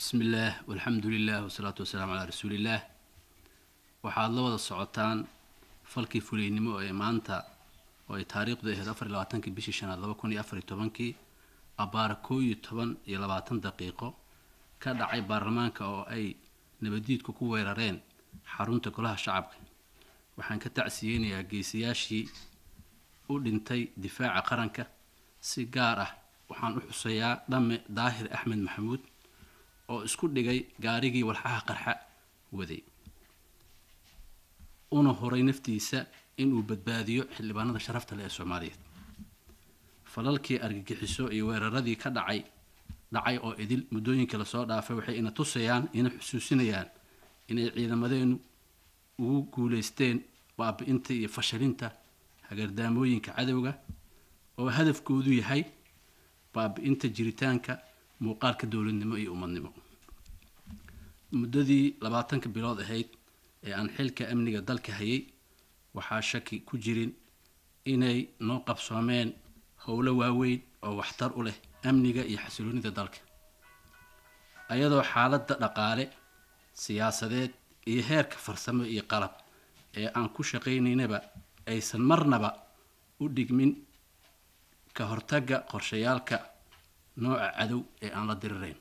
Bismi illaah, walxamdu lilah, wasalaatu wasalaamu calaa rasuuliillaah. Waxaad la wada socotaan falkii fuleynimo ee maanta oo ay taariikhdu ahayd 24-kii bishii shanaad 2014-kii abbaara 11:20 ka dhacay baarlamaanka oo ay nabadiidku ku weerareen xarunta Golaha Shacabka. Waxaan ka tacsiyeynayaa geesiyaashii u dhintay difaaca qaranka. Si gaar ah waxaan u xuseeyaa Dhamme Daahir Axmed Maxamuud oo isku dhigay gaarigii walxaha qarxa waday, una huray naftiisa inuu badbaadiyo xildhibaanada sharafta leh ee Soomaaliyeed. Falalkii argagixiso iyo weeraradii ka dhacay oo idil muddooyinka lasoo dhaafay waxay ina tusayaan, ina xusuusinayaan inay ciidamadeenu ugu guuleysteen baabi-inta iyo fashalinta hagardaamooyinka cadowga oo hadafkoodu yahay baabi-inta jiritaanka muuqaalka dowladnimo iyo ummadnimo. Muddadii 20-ka bilood ahayd ee aan xilka amniga dalka hayay, waxaa shaki ku jirin inay noo qabsoomeen howlo waaweyn oo waxtar u leh amniga iyo xasiloonida dalka, ayadoo xaaladda dhaqaale, siyaasadeed iyo heerka farsamo iyo qalab ee aan ku shaqaynaynaba aysan marnaba u dhigmin ka hortagga qorshayaalka nooca cadow ee aan la dirirayn.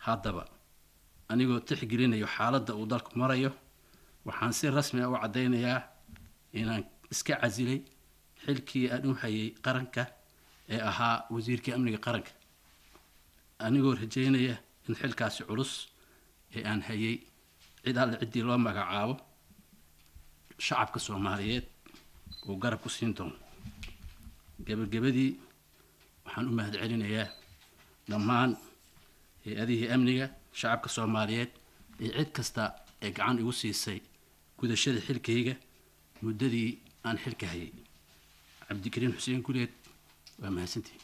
Haddaba, anigoo tixgelinayo xaaladda uu dalku marayo, waxaan si rasmi ah u caddaynayaa inaan iska casilay xilkii aan u hayay qaranka ee ahaa wasiirkii amniga qaranka, anigoo rajeynaya in xilkaasi culus ee aan hayay cid alle ciddii loo magacaabo shacabka Soomaaliyeed uu garab ku siin doono. Gebagabadii, waxaan u mahad celinayaa dhammaan hay-adihii amniga, shacabka Soomaaliyeed iyo cid kasta ee gacan igu siisay gudashada xilkayga muddadii aan xilka hayay. Cabdikariin Xuseen Guleed, waa mahadsantihi.